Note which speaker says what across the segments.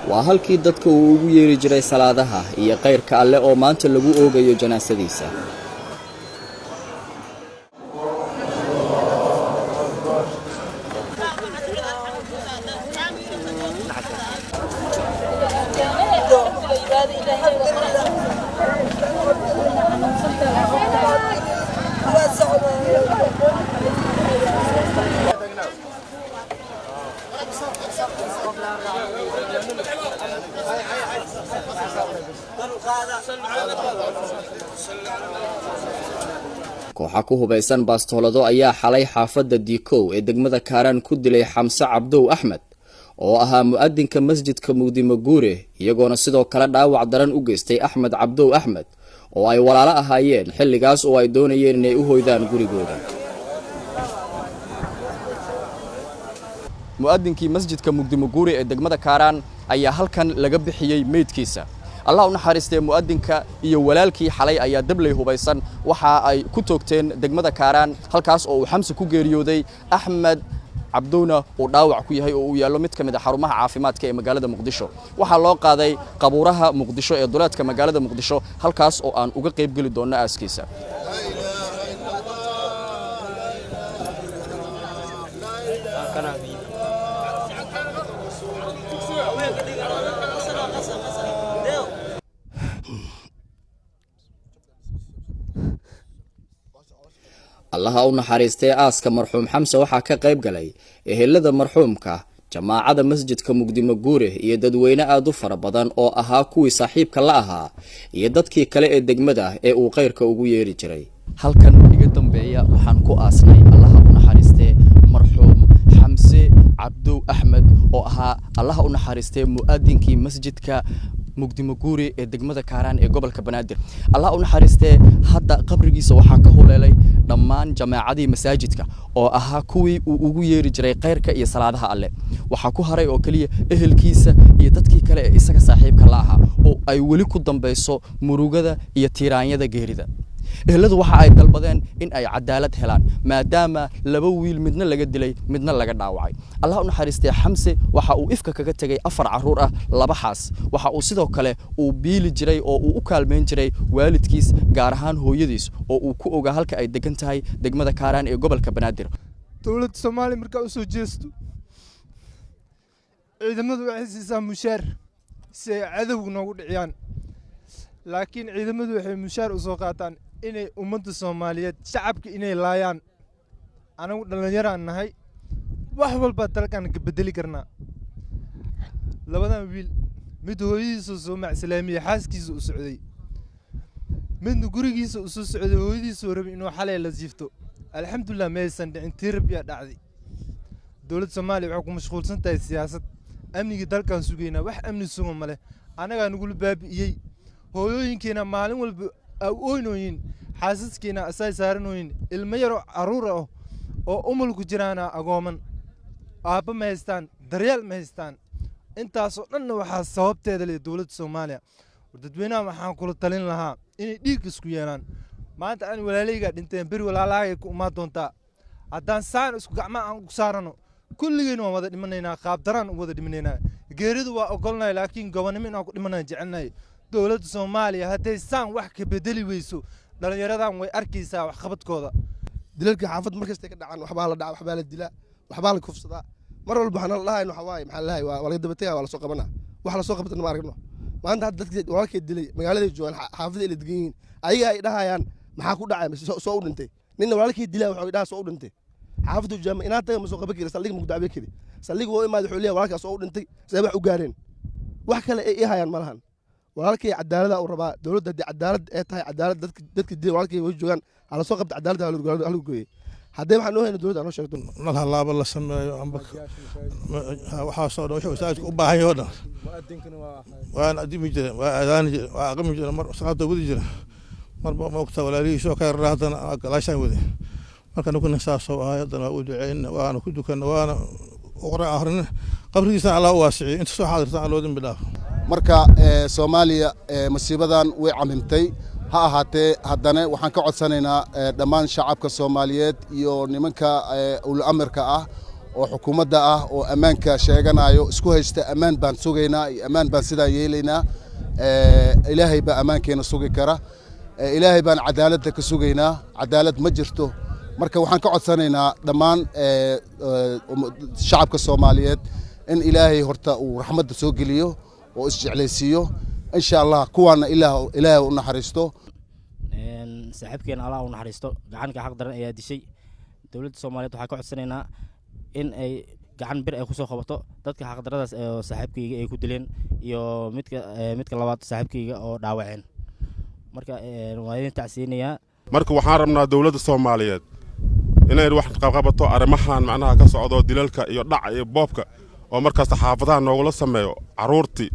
Speaker 1: Waa halkii dadka uu ugu yeeri jiray salaadaha iyo kayrka Alleh oo maanta lagu oogayo janaasadiisa. Kooxa ku hubaysan baastoolado ayaa xalay xaafadda Diikow ee degmada Kaaraan ku dilay Xamse Cabdow Axmed oo ahaa mu'adinka masjidka Mugdimo Guure, iyagoona sidoo kale dhaawac daran u geystay Axmed Cabdow Axmed oo ay walaalo ahaayeen, xilligaas oo ay doonayeen inay u hoydaan gurigooda. Mu'adinkii masjidka Mugdimo Guure ee degmada Kaaraan ayaa halkan laga bixiyey meydkiisa. Allah u naxariistee, mu'adinka iyo walaalkii xalay ayaa dabley hubaysan waxa ay ku toogteen degmada Kaaraan, halkaas oo uu Xamse ku geeriyooday, Axmed Cabdowna uu dhaawac ku yahay oo uu yaallo mid ka mid a xarumaha caafimaadka ee magaalada Muqdisho. Waxaa loo qaaday qabuuraha Muqdisho ee duleedka magaalada Muqdisho, halkaas oo aan uga qayb geli doonno aaskiisa. Allaha u naxariistee, aaska marxuum Xamse waxaa ka qayb galay ehelada marxuumka, jamaacada masjidka Mugdimo Guure iyo dadweyne aad u fara badan oo ahaa kuwii saaxiibka la ahaa iyo dadkii kale ee degmada ee uu kayrka ugu yeeri jiray. Halkan iga dambeeya waxaan ku aasnay, Allaha u naxariistee, marxuum Xamse Cabdow Axmed oo ahaa, Allaha u naxariistee, mu'adinkii masjidka Mugdimo Guure ee degmada Kaaraan ee gobolka Banaadir. Allah u naxariistee, hadda qabrigiisa waxaa ka huleelay dhammaan jamaacadii masaajidka oo ahaa kuwii uu ugu yeeri jiray khayrka iyo salaadaha Alleh. Waxaa ku haray oo keliya ehelkiisa iyo dadkii kale ee isaga saaxiibka la ahaa oo ay weli ku dambayso murugada iyo tiiraanyada geerida. Eheladu waxa ay dalbadeen in ay cadaalad helaan, maadaama laba wiil midna laga dilay midna laga dhaawacay. Allah u naxariistee, Xamse waxa uu ifka kaga tegay 4 carruur ah, 2 xaas. Waxa uu sidoo kale uu biili jiray oo uu u kaalmayn jiray waalidkiis, gaar ahaan hooyadiis oo uu ku ogaa halka ay degan tahay degmada Kaaraan ee gobolka Banaadir.
Speaker 2: Dowladda Soomaaliya markaa usoo jeesto, ciidamadu waxay siisaa mushaar si ay cadowga noogu dhiciyaan, laakiin ciidamadu waxay mushaar usoo qaataan inay ummadda Soomaaliyeed, shacabka inay laayaan. Anagu dhallinyaraan nahay, wax walbaa dalkan ka bedeli karnaa. Labadan wiil, mid hooyadiisa soo macslaamiyey, xaaskiisa u socday, midna gurigiisa u soo socday, hooyadiisuu rabay inuu xalay la jiifto. Alxamdulilah, maysan dhicin, tii dhacday. Dowladda Soomaaliya waxay ku mashquulsan tahay siyaasad. Amnigii dalkaan sugaynaa, wax amni sugan male. Annagaa nagula baabi'iyey, hooyooyinkeena maalin walba ooynooyin, xaasaskiina asay saaranooyin, ilmo yaroo carruur ah oo umulku jiraana agooman, aabba ma haystaan, daryeel ma haystaan. Intaasoo dhanna waxaa sababteeda leh dowladda Soomaaliya. Dadweynaha waxaan kula talin lahaa inay dhiig isku yeelaan. Maanta aan walaalaygaa dhinteen, beri walaalahaagay ku imaan doontaa. Haddaan saan isku gacmaha aan ku saarano, kulligeen waan wada dhimanaynaa, qaabdaraan u wada dhimanaynaa. Geeridu waa ogolnahay, laakiin gobonnimo inaan ku dhimanaan jecelnahay. Dowladda Soomaaliya hadday saan wax ka bedeli weyso, dhallinyaradan way arkaysaa waxqabadkooda.
Speaker 3: Dilalka xaafad mar kastay ka dhacaan, waxbaa la dhaca, waxbaa la dilaa, waxbaa la kufsadaa. Mar walba waxaan la dhahayn waxa waaye, maxaa la dhahay, waa laga daba tegaa, waa lasoo qabanaa. Wax lasoo qabtana ma aragno. Maanta hadda dadkii walaalkay dilay magaaladay joogaan, xaafadda ila degan yihiin. Ayaga ay dhahayaan maxaa ku dhacay, soo u dhintay. Ninna walaalkay dilaa wuxuu dhahaa soo u dhintay. Xaafaddu jaama inaan taga ma soo qaban kari, saldhig ma ku dacwey kari. Saldhig woo imaad, wuxuu leeyahay walaalkaas soo u dhintay, see wax u gaareen? Wax kale ay ii hayaan ma lahan. Walaalkay cadaalada uu rabaa. Dowladda haddii cadaalad ee tahay, cadaalad dadka dilay walaalkay way joogaan, hala soo qabta, cadaaladda hala gooyey. Haddee waxaan noo hayna dowladda anoo sheegto.
Speaker 4: Nal halaaba la sameeyo amba waxaasoo dhan wixii masaajidka u baahan yahay oo dhan waan adimi jiray, waa aadaani jiray, waa aqimi jiray, mar salaada wadi jiray, marba maogta walaalihiisoo ka yaraa haddana gadaashaan waday. Marka ninkuna saasoo ahay, haddana waa u duceyna, waana ku dukana, waana quraan akhrina, qabrigiisana Allah u waasiciyo, inta soo xaadirta aan loo dembi dhaafo.
Speaker 5: Marka Soomaaliya masiibadan way camimtay. Ha ahaatee, haddana waxaan ka codsanaynaa dhammaan shacabka Soomaaliyeed iyo nimanka ul amarka ah oo xukuumadda ah oo ammaanka sheeganayo, isku haysta ammaan baan sugaynaa iyo ammaan baan sidaa yeelaynaa. Ilaahay baa ammaankeena sugi kara. Ilaahay baan cadaaladda ka sugaynaa. Cadaalad ma jirto. Marka waxaan ka codsanaynaa dhammaan shacabka Soomaaliyeed in Ilaahay horta uu raxmadda soo geliyo oo isjeclaysiiyo, insha Allah. Kuwaana Ilaahay u naxariisto.
Speaker 6: Saaxiibkeena Allah u naxariisto. Gacanka xaq daran ayaa dishay. Dowladda Soomaaliyeed waxaa ka codsanaynaa in ay gacan bir ay kusoo qabato dadka xaqdaradaas oo saaxiibkayga ay ku dileen iyo midka labaad saaxiibkayga oo dhaawaceen. Marka waa idin tacsiinayaa.
Speaker 7: Marka waxaan rabnaa dowladda Soomaaliyeed inay wax qabato arrimahan macnaha ka socdo, dilalka iyo dhaca iyo boobka oo markaasta xaafadaha noogula sameeyo. Carruurtii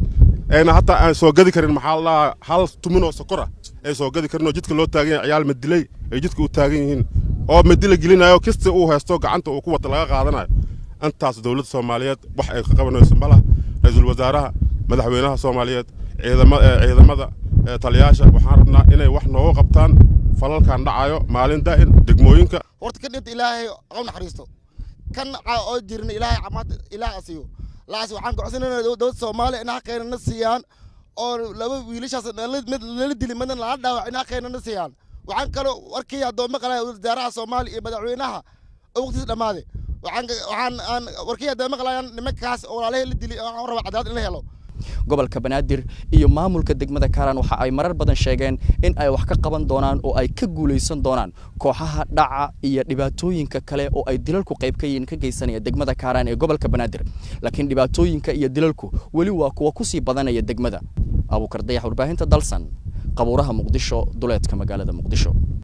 Speaker 7: ayna hataa aan soo gadi karin, maxaa la dhahaa, hal tumin oo sokor ah ay soo gadi karin oo jidka loo taagan yahay, ciyaal madilay ay jidka u taagan yihiin oo madila gelinayo, kista uu haysto gacanta uu ku wata laga qaadanayo. Intaas dowladda Soomaaliyeed wax ay ka qabanayso malaha. Ra-iisul wasaaraha, madaxweynaha Soomaaliyeed, ciidamada, taliyaasha, waxaan rabnaa inay wax nooga qabtaan falalkan dhacayo maalin daa'in degmooyinka.
Speaker 8: Horta ka dhinta Ilaahay ha u naxariisto, kan oo jirna Ilaahay camaad Ilaahay asiiyo. Laas waxaan ka codsanaynaa dowladda Soomaaliya in xaqeena na siiyaan oo laba wiilashaas mid nala dili, midna nala dhaawac, in xaqeena na siiyaan. Waxaan kaloo warkii addoommo qalaya wasaaraha Soomaaliya iyo madaxweynaha oo waqtiis dhammaaday. Waxaan aan warkii addoommo qalayaan nimankaas oo walaalahii la dilay, waxaan rabaa cadaalad in la helo.
Speaker 1: Gobolka Banaadir iyo maamulka degmada Kaaraan waxa ay marar badan sheegeen in ay wax ka qaban doonaan oo ay ka guulaysan doonaan kooxaha dhaca iyo dhibaatooyinka kale oo ay dilalku qayb ka yihiin ka geysanaya degmada Kaaraan ee gobolka Banaadir, laakiin dhibaatooyinka iyo dilalku weli waa kuwa kusii badanaya degmada. Abuukar Dayax, warbaahinta Dalsan, qabuuraha Muqdisho, duleedka magaalada Muqdisho.